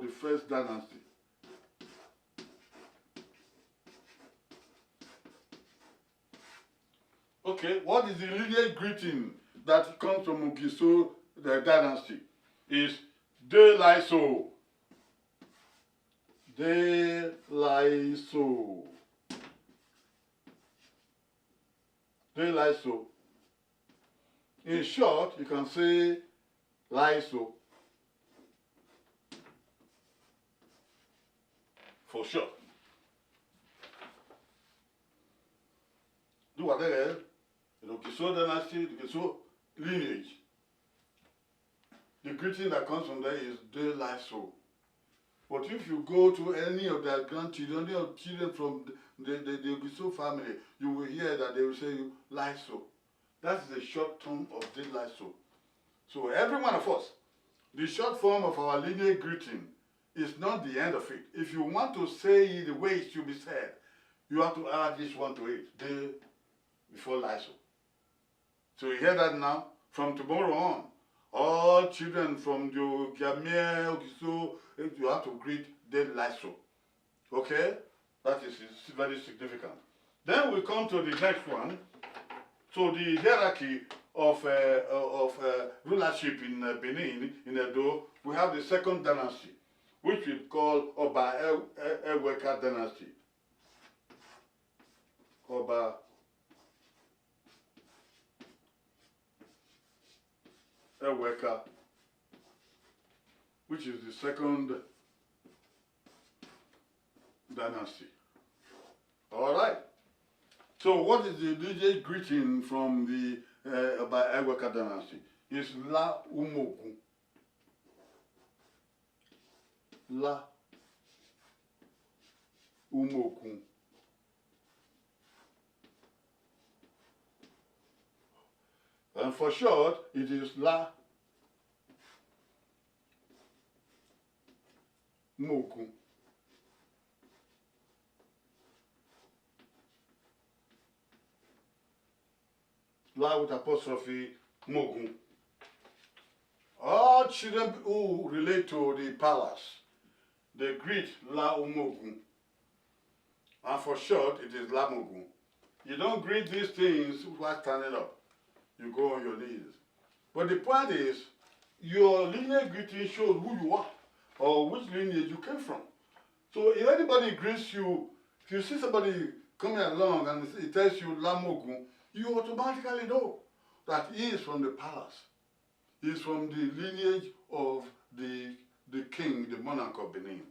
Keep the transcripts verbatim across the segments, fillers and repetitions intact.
the first dynasty. Okay, what is the lineage greeting that comes from Ogiso, the dynasty? Is De Laiso. De Laiso. De Laiso. In short, you can say Laiso. For short. Do whatever. The Ogiso dynasty, the Ogiso lineage. The greeting that comes from there is De Laiso. But if you go to any of their grandchildren, any of children from the, the, the, the Ogiso family, you will hear that they will say you Laiso. That is the short form of De Laiso. So every one of us, the short form of our lineage greeting is not the end of it. If you want to say it the way it should be said, you have to add this one to it, De before Laiso. So you hear that now? From tomorrow on, all children from the Ogiamie, Ogiso, you have to greet De Laiso. Okay? That is, is very significant. Then we come to the next one. So the hierarchy of, uh, of, uh, rulership in, uh, Benin, in Edo, we have the second dynasty, which we call Oba E-, E-, Eweka dynasty. Oba Eweka, which is the second dynasty. All right. So what is the D J greeting from the, uh, Oba Eweka dynasty? It's La Umogun. La Umogun. And for short, it is La Mogun. La with apostrophe, Mogun. All children who relate to the palace, they greet La Umogun. And for short, it is La Mogun. You don't greet these things while standing up. You go on your knees. But the point is, your lineage greeting shows who you are or which lineage you came from. So if anybody greets you, if you see somebody coming along and he tells you La Mogun, you automatically know that he is from the palace. He is from the lineage of the, the king, the monarch of Benin.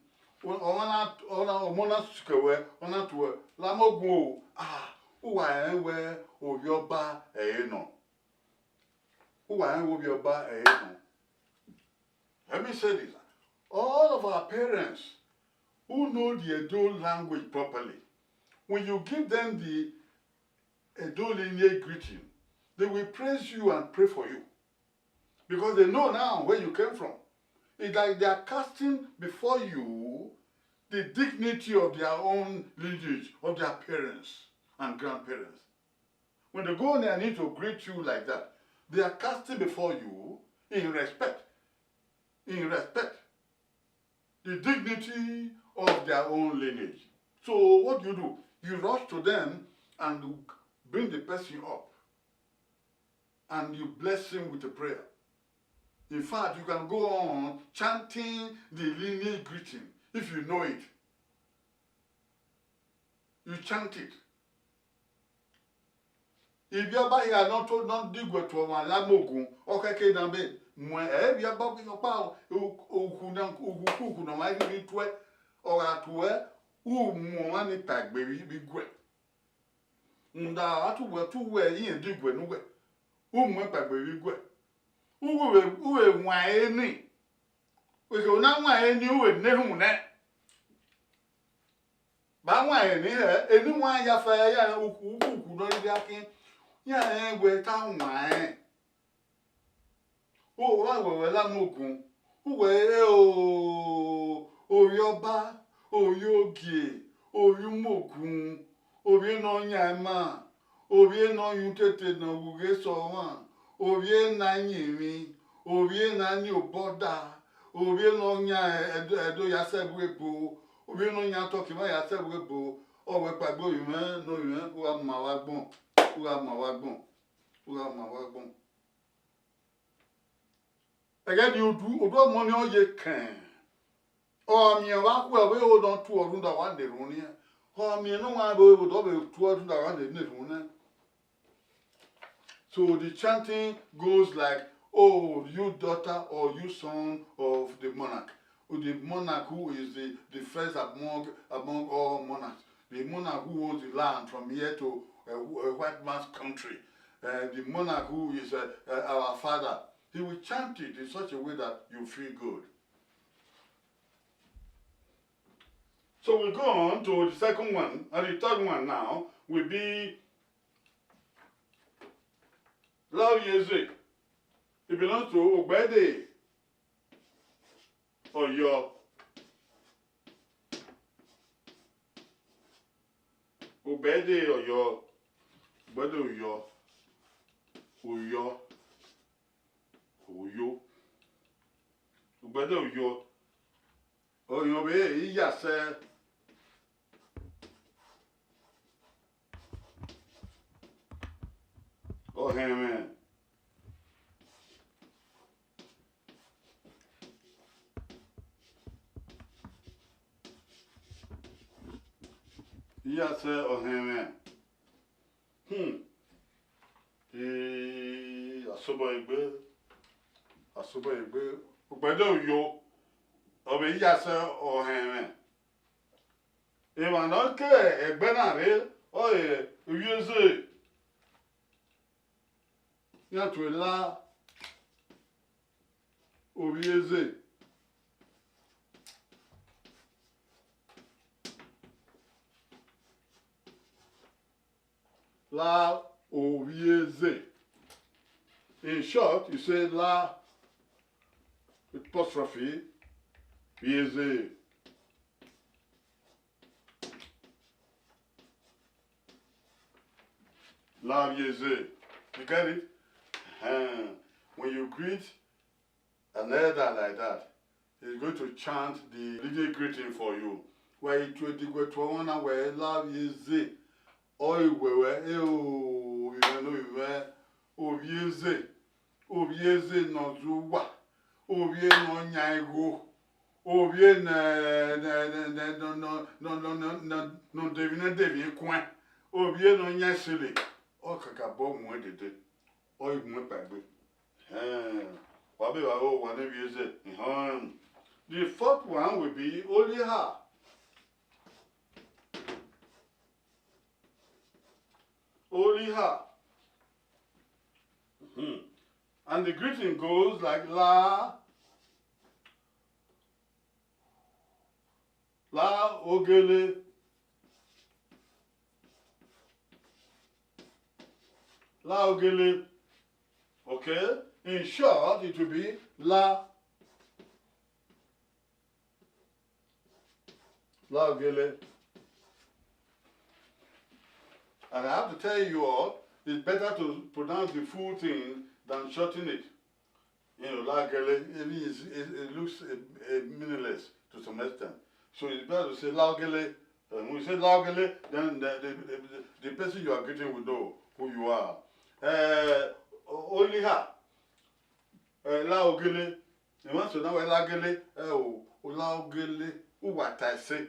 Ọ, ọ na, ọ na, ọmọ na sikẹ wẹ, ọ na tuẹ, La Mogun o, ah, uwa rẹn wẹ ovbi ọba ẹre nọ. Uwa rẹn wẹ ovbi ọba ẹre nọ. Let me say this. All of our parents who know the Edo language properly, when you give them the Edo lineage greeting, they will praise you and pray for you. Because they know now where you came from. It's like they are casting before you the dignity of their own lineage, of their parents and grandparents. When they go on their knee to greet you like that, they are casting before you in respect, in respect, the dignity of their own lineage. So what do you do? You rush to them and bring the person up, and you bless him with a prayer. In fact, you can go on chanting the lineage greeting if you know it. You chant it. Ivbi ọba hia ne ọ to, ne ọ diguẹ tuẹ ọmwa La Mogun, ọ khẹke na be mu ẹ, ivbi ọba ọkpa, ukhu na, ukhu ukhu ne ọmwa ghi tuẹ, ọ gha tuẹ, u mu ọmwa ni pa egbe vbe iguẹ. Rhunmwuda a tu wẹ, tu wẹ irẹn diguẹ ne uwẹ, u mu ẹn pa egbe vbe iguẹ. U vbe, u vbe wan ẹre ni. Ẹghẹ u na wan ẹre ni, u vbe na erhunmwu nẹ. Ba wan ẹre ni hẹ, eni wan ya fẹ ya ukhu ukhu ne ọ rhirhi khian, iran rẹn wẹ te a wan ẹn. U gha wẹ wẹ La Mogun, u wẹ re o, ovbi ọba, ovbi ogie, ovbi umogun, ovbi ne ọ yan ima, ovbi ne ọ yan utete ne ọ wu ghe sẹ ọmwa, ovbi ne a yin emwi, ovbi ne a yin obọ da, Ovbi ne ọ yan Ẹdo, Ẹdo ya sẹ ẹvbo ebo, ovbi ne ọ yan Turkey ma ya sẹ ẹvbo ebo, ọ wẹ kpaegbe ovbi mwẹ ne ovbi mwẹ, u gha ma vbe agbọn, u gha ma vbe agbọn, u gha ma vbe agbọn. Ẹghẹ nii odu, odu ọmọ nii ọ ye kẹn. Ọ miẹn vbe akhuẹ vbe ho ne ọ tuẹ rhunmwuda wa na erhunmwu nian. Ọ miẹn ne ọmwa vbe ho ne ọ vbe tuẹ rhunmwuda wa na erhunmwu nẹ. So the chanting goes like, "Oh, you daughter or you son of the monarch." The monarch who is the, the first among, among all monarchs. The monarch who owns the land from here to a, a white man's country. Uh, the monarch who is uh, uh, our father. He will chant it in such a way that you feel good. So we go on to the second one, and the third one now will be Laovieze. It belongs to Ogbẹdẹ Ọyọ. Ogbẹdẹ Ọyọ. Ogbẹdẹ Ọyọ. Ọyọ. Ọyọ. Ogbẹdẹ Ọyọ. Ọyọ vbe iya sẹ Ọhẹnmwẹ. Iya sẹ Ọhẹnmwẹ. Hmm. Ee, asobọ egbe, asobọ egbe, Ogbẹdẹ Ọyọ, ọ vbe iya sẹ Ọhẹnmwẹ. Emwa ne ọ ke ẹgbẹe na rre, ọre Ovbieze, iran tue la Ovbieze. La Ovbieze. In short, you say La apostrophe Vieze. La Vieze. You get it? Uh, when you greet an elder like that, he's going to chant the leading greeting for you. Wẹ i tue diguẹ tuẹ ọmwa na wẹ La Vieze. Ọ i wẹ wẹ, eo, ovbi mwẹ ne ovbi mwẹ, Ovbieze, Ovbieze ne ọ zẹ uwa, ovbi ne ọ yan igho, ovbi ne, ne, ne, ne, ne, ne, ne, ne, ne, ne, ne ọ de emwi ne de emwi kuẹn, ovbi ne ọ yan isẹlẹ, ọ kakabọ mu ẹn dede, ọ i mu ẹn kpaegbe. Ẹn, wa be vbe aro owa ne Ovbieze, ihọn. The fourth one will be Olieha. Olieha. Hmm. And the greeting goes like La, La Ogele, La Ogele. Okay? In short, it will be La Laogele. And I have to tell you all, it's better to pronounce the full thing than shorten it. You know, Laogele, it, means, it, it looks uh, uh, meaningless to some extent. So it's better to say Laogele. And when you say Laogele, then the, the, the, the person you are greeting will know who you are. Uh, Oliha, uh, Laogele, emwa so na wẹ Laogele, ẹ o, Laogele, uwa ta ẹse,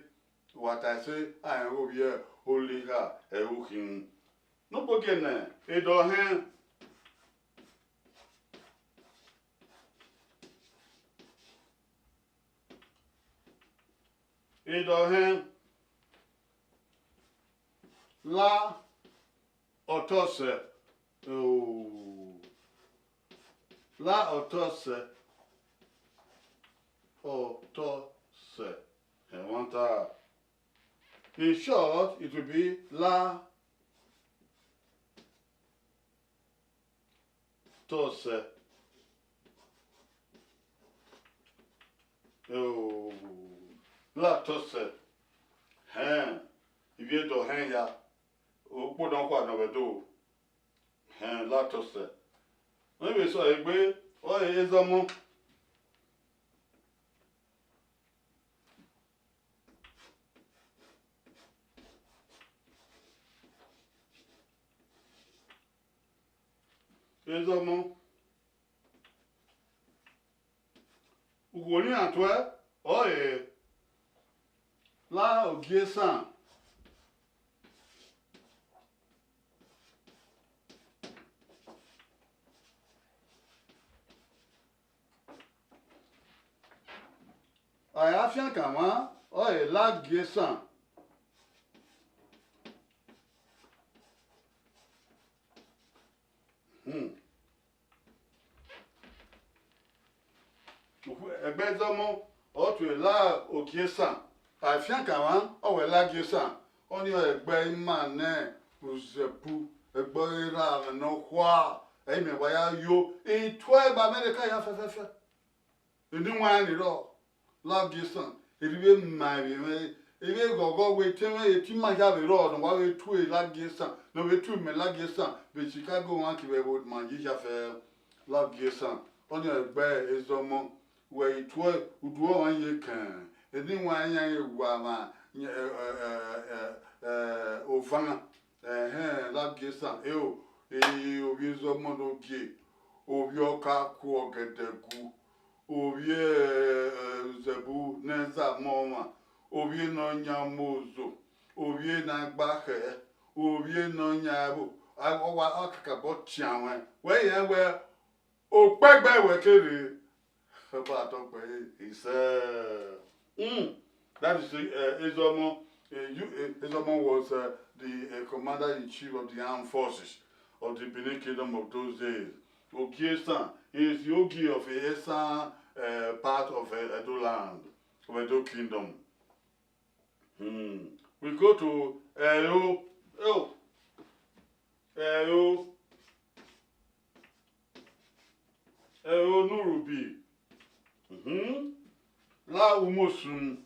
uwa ta ẹse, a rẹn vbe ovbi Oliha, ẹ i ru khin. Ne ukpogiẹ nẹ, edọhẹn. Edọhẹn, La Ọtọsẹ. Oh. La Ọtọsẹ. Ọtọsẹ. Ẹmwata. In short, it will be La Tọsẹ. Oh, La Tọsẹ. Hẹn, ivbi edọhẹn hia, ukpo nọkhua ne ọ vbe do. Hẹn, La Tọsẹ. Ọ vbe sẹ egbe, ọ re Ezọmọ. Ezọmọ. Ukhuo ne iran tuẹ ọre la Ogiesan. Ọre afiankanmwa ọre la Ogiesan. Hmm. Ẹgbẹ Ezọmọ ọ tuẹ la Ogiesan, afiankanmwa ọ wẹ la Ogiesan, ọnii ọre ẹgbẹ ima nẹ Uzẹbu, ẹgbẹ ọre erha mwẹ ne ọ khua, ẹ i mẹ wa ya yo, I tuẹ ba Amẹrika ya fẹfẹfẹ. Eni wan ni rrọọ, la Ogiesan, erha vbe ma emwi mwẹ, ivbi ghọghọ wẹ etẹn mwẹ, eti ima ya vbe rrọọ ne ọ wa vbe tu la Ogiesan, ne ọ vbe tu mẹ la Ogiesan, vbe Chicago wan kevbe ẹvbo ma yi ya fẹ la Ogiesan, ọnii ọre ẹgbẹ Ezọmọ, wẹ I tuẹ, udu ọmwa ye kẹn, eni wan iran ye wa mwa, ẹ, ẹ, ẹ, ẹ, ẹ, ovanan. Ẹhẹn, la Ogiesan, eo, e, ovbi Ezọmọ ne ogie, ovbi ọkaku ọgẹdẹgu, ovbi, ẹ, Uzẹbu ne ẹzamọ ọmwa, ovbi ne ọ yan Omozo, ovbi ne a gba khẹ, ovbi ne ọ yan ẹvbo, a, ọ wa, ọ kakabọ tian mwẹ. Wẹ rẹn wẹ, okpẹgbẹ wẹ kere, ọba tọkpẹ isẹ. Hmm. That is, uh, Ezọmọ. Uh, you, uh, Ezọmọ was, uh, the, uh, commander in chief of the armed forces of the Benin Kingdom of those days. Ogiesan is the Ogie of Esan, uh, part of, uh, Edo land, of Edo Kingdom. Hmm. We go to Ẹro. Oh. Ẹro. Ẹro ne Urubi. Mhm. La Umosun.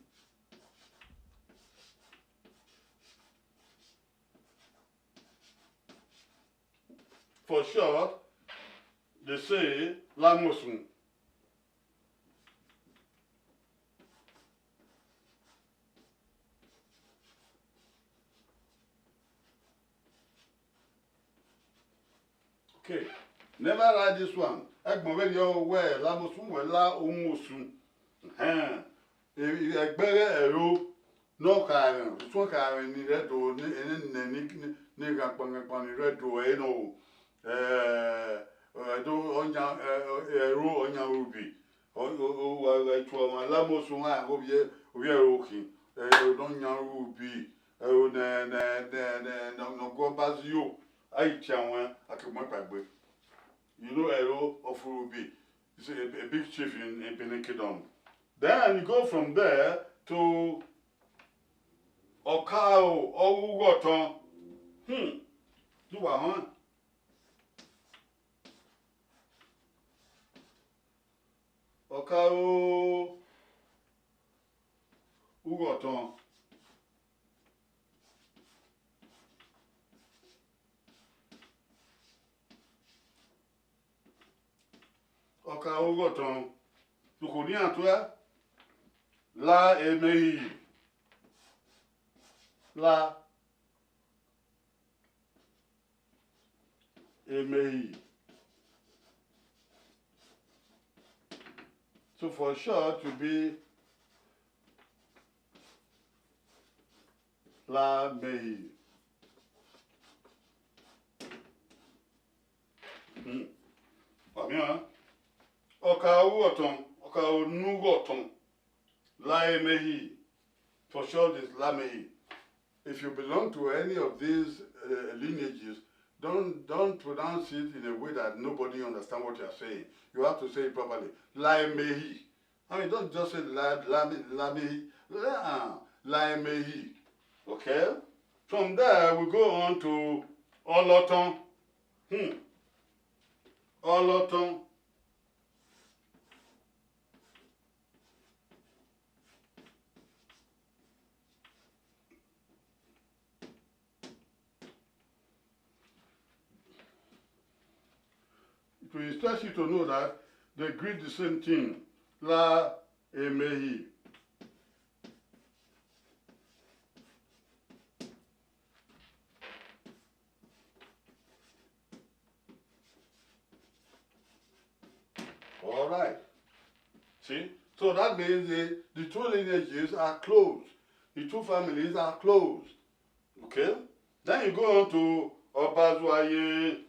For short, they say la Umosun. Okay, never write this one. Ẹgbọn vberriọ wẹ la Umosun, wẹ la Umosun. Ẹhẹn. E, e, ẹgbẹghẹ Ẹro ne ọ kha rẹn, usun kha rẹn ni rre Ẹdo, ne, ne, ne, ne, ne ghan kpangakpan ni rre Ẹdo ẹre nọ o. Eh, Ẹdo ọ yan, eh, Ẹro ọ yan Urubi. Ọ, ọ, ọ, wa, wa tuẹ ọmwa la Umosun, a, ovbi, ovbi Ẹro khin. Ẹro ne ọ yan Urubi. Ẹro ne, ne, ne, ne, ne, ne ọ gu Ọbazio. A i tie ẹwaẹn, a ke mu ẹn kpaegbe. You know Ẹro of Urubi. He's a, a big chief in, in Benin Kingdom. Then you go from there to Ọkaro Ughọtọn. Hmm. Do wa họn? Ọkaro Ughọtọn. Ọkaro Ughọtọn, ukhuo ne iran tuẹ, la Emehi, la Emehi. So for short to be la Emehi. Hmm. Wa miẹn ọnrẹn. Ọkaro Ughọtọn, Ọkaro ne Ughọtọn, la Emehi. For short is la Emehi. If you belong to any of these, uh, lineages, don't, don't pronounce it in a way that nobody understand what you are saying. You have to say it properly. La Emehi. I mean, don't just say la, la, la, la, la Emehi. Okay? From there, we go on to Ọlọtọn. Hmm. Ọlọtọn. It will interest you to know that they greet the same thing. La Emehi. All right. See? So that means the, the two lineages are close. The two families are close. Okay? Then you go on to Obazuaye.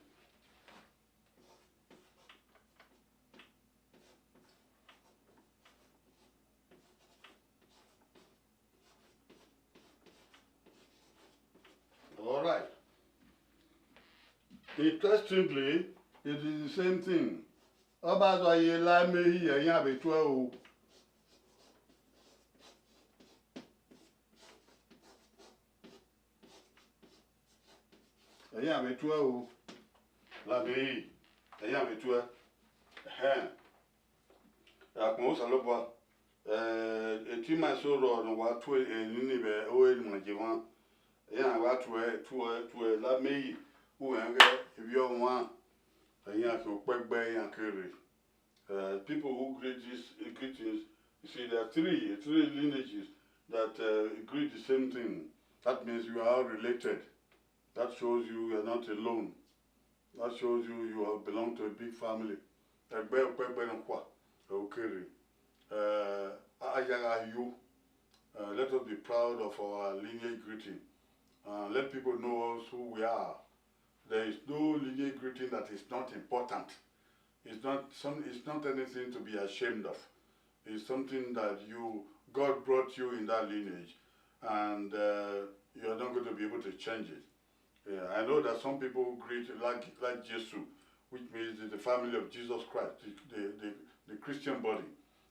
All right. Interestingly, it is the same thing. Obazuaye la Lameyi, ẹyan vbe tuẹ o. Ẹyan vbe tuẹ o. Lameyi, ẹyan vbe tuẹ. Ẹhẹn. Akpọn Osanobua, eh, etima eso rrọọ ne wa tue enini vbe ore ne ima ye emwa. Iran wa tue, tue, tue Lameyi, uwẹ ghẹ evbi ọmwa, iran ke okpẹgbe iran ke rre. Uh, people who greet these greetings, you see, there are three, three lineages that uh, greet the same thing. That means you are all related. That shows you you are not alone. That shows you you have belong to a big family. Ẹgbẹ okpẹgbe ne kua, okere. Uh, ayagha yo. Uh, let us be proud of our lineage greeting. Uh, let people know us who we are. There is no lineage greeting that is not important. It's not some. It's not anything to be ashamed of. It's something that you God brought you in that lineage, and uh, you are not going to be able to change it. Yeah, I know that some people greet like like Jesus, which means the family of Jesus Christ, the, the, the, the Christian body.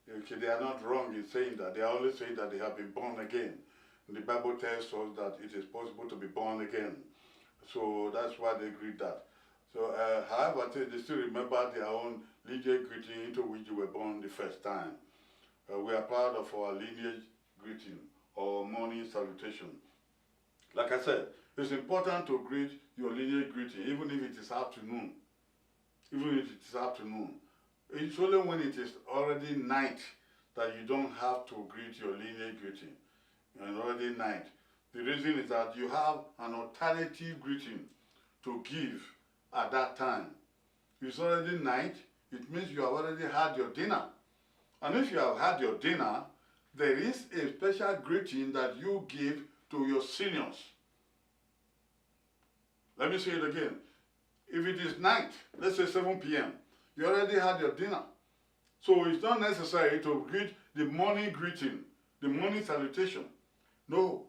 Okay, they are not wrong in saying that. They are only saying that they have been born again. And the Bible tells us that it is possible to be born again. So that's why they greet that. So, uh, however, they still remember their own lineage greeting into which they were born the first time. Uh, we are proud of our lineage greeting or morning salutation. Like I said, it's important to greet your lineage greeting, even if it is afternoon. Even if it is afternoon. It's only when it is already night that you don't have to greet your lineage greeting. And already night. The reason is that you have an alternative greeting to give at that time. It's already night, it means you have already had your dinner. And if you have had your dinner, there is a special greeting that you give to your seniors. Let me say it again. If it is night, let's say seven p m, you already had your dinner. So it's not necessary to greet the morning greeting, the morning salutation. No.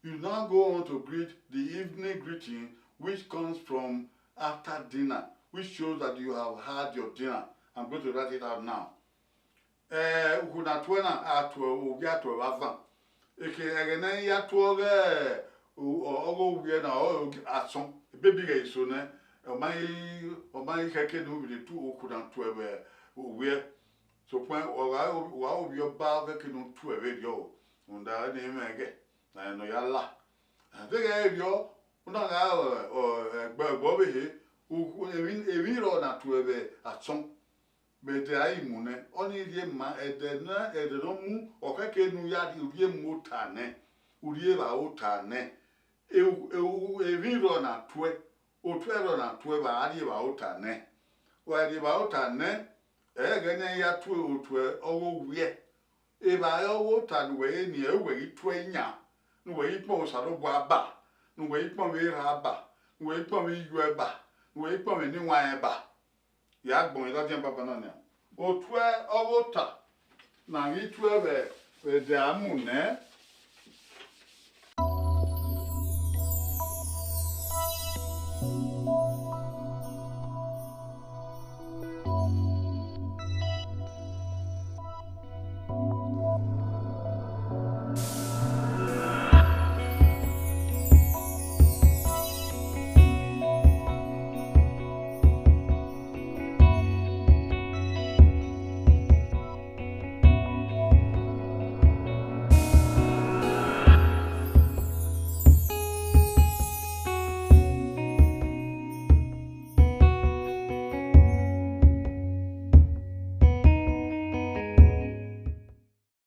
You now go on to greet the evening greeting, which comes from after dinner, which shows that you have had your dinner. I'm going to write it out now. Eh, ukhu na tuẹ na, a tuẹ ovbi a tuẹ vbe avan. Eke ẹghẹ ne a ya tuẹ ọghe ọghe owiẹ na, ọ asọn, ebebi ghẹ eso nẹ, ọ ma i ọ ma i khẹke ne u vbe tu ukhu na tuẹ vbe owiẹ. Sokpan ọ gha wa ovbi ọba khẹke ne u tuẹ vberriọ, rhunmwuda ne imẹ ghẹ na ne ọ ya la. Deghẹ erriọ, u na gha ẹgbẹ ọvbehe, emwi rrọọ na tuẹ vbe asọn. Vbe ẹdẹ a i mu nẹ, ọnii rhie ma ẹdẹ ne ẹdẹ ne ọ mu, ọ khẹke ne u ya rhie, u rhie mu ota nẹ, u rhie evba ota nẹ. Emwi rrọọ na tuẹ, otuẹ rrọọ na tuẹ vbe a rhie evba ota nẹ. Wa rhie evba ota nẹ, ẹghẹ ne a ya tuẹ otuẹ ọghe owiẹ. Evba ọghe ota ne uwẹ he ni, uwẹ ghi tuẹ yan, ne uwẹ ghi kpọnmwẹ Osanobua ba, ne uwẹ ghi kpọnmwẹ erha ba, ne uwẹ ghi kpọnmwẹ iyuẹ ba, ne uwẹ ghi kpọnmwẹ eniwanrẹn ba. Ya gbọnmwẹ ladian banbanna nian. Otuẹ ọghe ota ne a ghi tuẹ vbe ẹdẹ a mu nẹ,